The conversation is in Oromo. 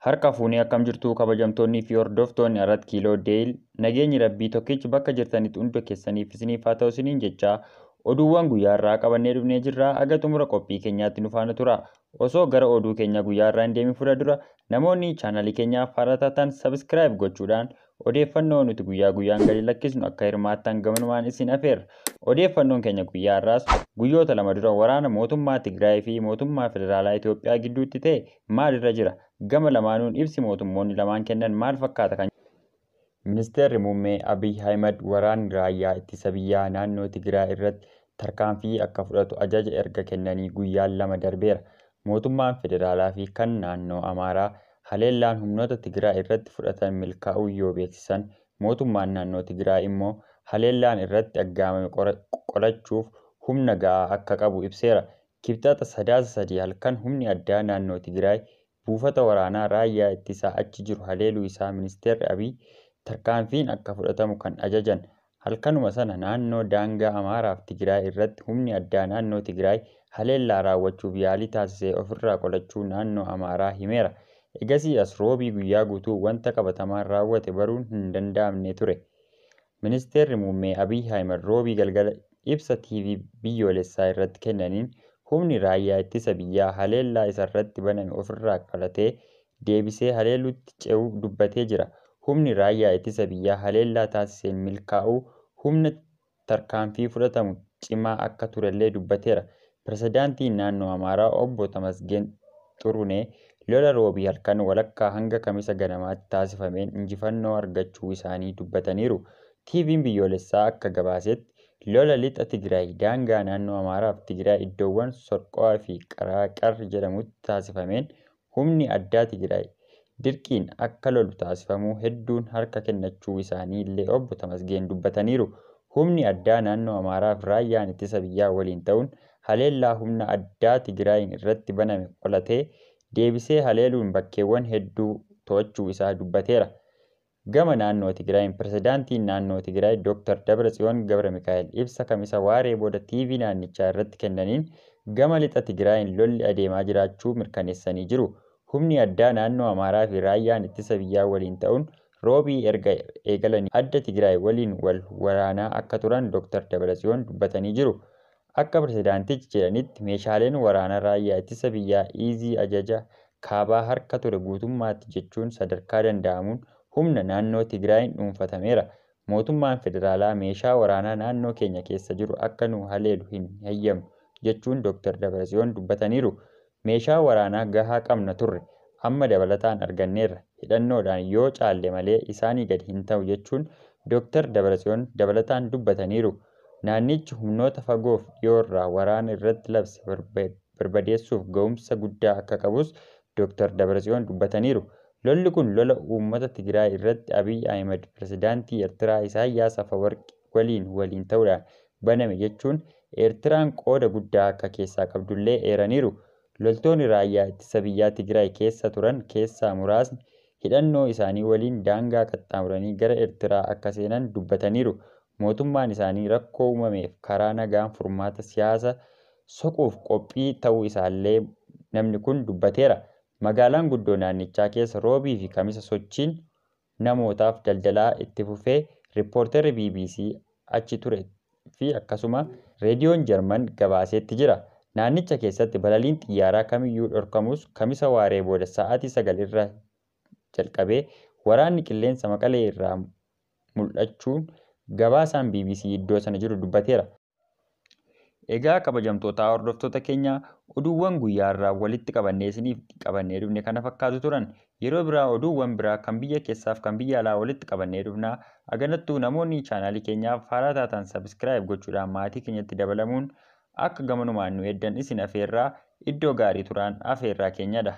Harka fuunee akkam jirtu kabajamtoonnii fi hordoftoonni Arat Kiiloo Deyil, nageenyi Rabbii tokkichi bakka jirtanitti hunda keessaniif isiniif haa ta'u isiniin jecha, oduuwwan guyyaa irraa qabannee dhufnee jirra. Aga xumura qophii keenyaatti nu faana tura. Osoo gara oduu keenya guyyaa irraa hin deemin fuula dura, namoonni chaanalii keenyaaf haaraa taatan subscribe gochuudhaan odeeffannoo nuti guyyaa guyyaan gadi lakkisnu akka hirmaattan gamanumaan isin afeerra. Odeeffannoon keenya guyyaa har'aas guyyoota 2 dura waraana mootummaa Tigraay fi mootummaa federaalaa Itoophiyaa gidduutti ta'e maalirra jira? Gama lamaanuun ibsi mootummoonni lamaan kennan maal fakkaata kan? Ministeerri Muummee Abiy Ahimad waraanni raayyaa ittisa biyyaa naannoo Tigraay irratti tarkaanfii akka fudhatu ajaja erga kennanii guyyaan 2 darbeera. Mootummaan federaalaa fi kan naannoo Amaaraa haleellaan humnoota Tigraay irratti fudhatan milkaa'uu yoo beeksisan, mootummaan naannoo Tigraay immoo haleellaan irratti aggaamame qolachuuf humna ga'aa akka qabu ibseera. Kibxata Sadaasa 3 halkan humni addaa naannoo Tigraay buufata waraanaa raayyaa ittisaa achi jiru haleeluu isaa Ministeerri Abiy tarkaanfiin akka fudhatamu kan ajajan. Halkanuma sana naannoo daangaa Amaaraaf Tigraay irratti humni addaa naannoo Tigraay haleellaa raawwachuuf yaalii taasisee ofirraa qolachuu naannoo Amaaraa himeera. Egasii as Roobii guyyaa guutuu wanta qabatamaan raawwate baruun hin danda'amne ture. Ministeerri Muummee Abiy Ahimad Roobii galgala ibsa TV biyyoolessaa irratti kennaniin humni raayyaa ittisa biyyaa haleellaa isarratti baname ofirraa qolatee deebisee haleeluutti ce'uu dubbatee jira. Humni raayyaa ittisa biyyaa haleellaa taasiseen milkaa'uu humna tarkaanfii fudhatamu cimaa akka turellee dubbateera. Pirezidaantiin naannoo Amaaraa obbo Tamasgeen Xurunee lola Roobii halkan walakkaa hanga Kamisa ganamaatti taasifameen injifannoo argachuu isaanii dubbataniiru. TV'n biyyoolessaa akka gabaasetti lola lixa Tigraay daangaa naannoo Amaaraaf Tigraay iddoowwan Sorqo'aa fi Qaraaqar jedhamutti taasifameen humni addaa Tigraay dirqiin akka lolu taasifamuu hedduun harka kennachuu isaanii illee obbo Tamasgeen dubbataniiru. Humni addaa naannoo Amaaraaf raayyaan ittisa biyyaa waliin ta'uun haleellaa humna addaa Tigraayin irratti baname qolatee deebisee haleeluun bakkeewwan hedduu to'achuu isaa dubbateera. Gama naannoo Tigraayin pirezidaantiin naannoo Tigraay Dr. Dabratsiyoon Gabra Mikaa'el ibsa Kamisa waaree booda TV naannichaa irratti kennaniin gama lixa Tigraayin lolli adeemaa jiraachuu mirkaneessanii jiru. Humni addaa naannoo Amaaraa fi raayyaan ittisa biyyaa waliin ta'uun Roobii erga eegalanii adda Tigraay waliin wal waraanaa akka turan Dr. Dabratsiyoon dubbatanii jiru. Akka pirezidaantichi jedhanitti meeshaaleen waraanaa raayyaa ittisa biyyaa Iizii ajaja kaabaa harka ture guutummaatti jechuun sadarkaa danda'amuun humna naannoo Tigraayin dhuunfatameera. Mootummaan federaalaa meeshaa waraanaa naannoo keenya keessa jiru akka nu haleelu hin hayyamnu jechuun Dr. Dabratsiyoon dubbataniiru. Meeshaa waraanaa gahaa qabna turre, amma dabalataan arganneerra. Hidhannoodhaan yoo caalle malee isaanii gadi hin ta'u jechuun Dr. Dabratsiyoon dabalataan dubbataniiru. Naannichi humnoota fagoof dhiyoorraa waraana irratti labse barbadeessuuf ga'umsa guddaa akka qabus Dr. Dabratsiyoon dubbataniiru. Lolli kun lola uummata Tigraay irratti Abiy Ahimad pirezidaantii Eertiraa Isaayyaas Afawarqi waliin ta'uudhaan baname jechuun Eertiraan qooda guddaa akka keessaa qabdullee eeraniiru. Loltoonni raayyaa ittisa biyyaa Tigraay keessa turan keessaa muraasni hidhannoo isaanii waliin daangaa qaxxaamuranii gara Eertiraa akka seenan dubbataniiru. Mootummaan isaanii rakkoo uumameef karaa nagaan furmaata siyaasa soquuf qophii ta'uu isaallee namni kun dubbateera. Magaalaan guddoo naannichaa keessa Roobii fi Kamisa sochiin namootaaf daldalaa itti fufee riippoortarri BBC achi ture fi akkasuma reediyoon Jarman gabaaseetti jira. Naannicha keessatti balaliin xiyyaaraa kamiyyuu dhorkamus Kamisa waaree booda sa'aatii 9 irra jalqabee waraanni qilleensa Maqalee irraa mul'achuun gabaasaan BBC iddoo sana jiru dubbateera. Egaa kabajamtoota hordoftoota keenya, oduuwwan guyyaa irraa walitti qabannee isiniif qabannee dhufne kana fakkaatu turan. Yeroo biraa oduuwwan biraa kan biyya keessaaf kan biyya alaa walitti qabannee dhufna. Aganattuu namoonni chaanaalii keenyaaf haaraa taatan subscribe gochuudhaan maatii keenyatti dabalamuun akka gamanumaan nu eeddan isin afeerraa. Iddoo gaarii turaan afeerraa keenyadha.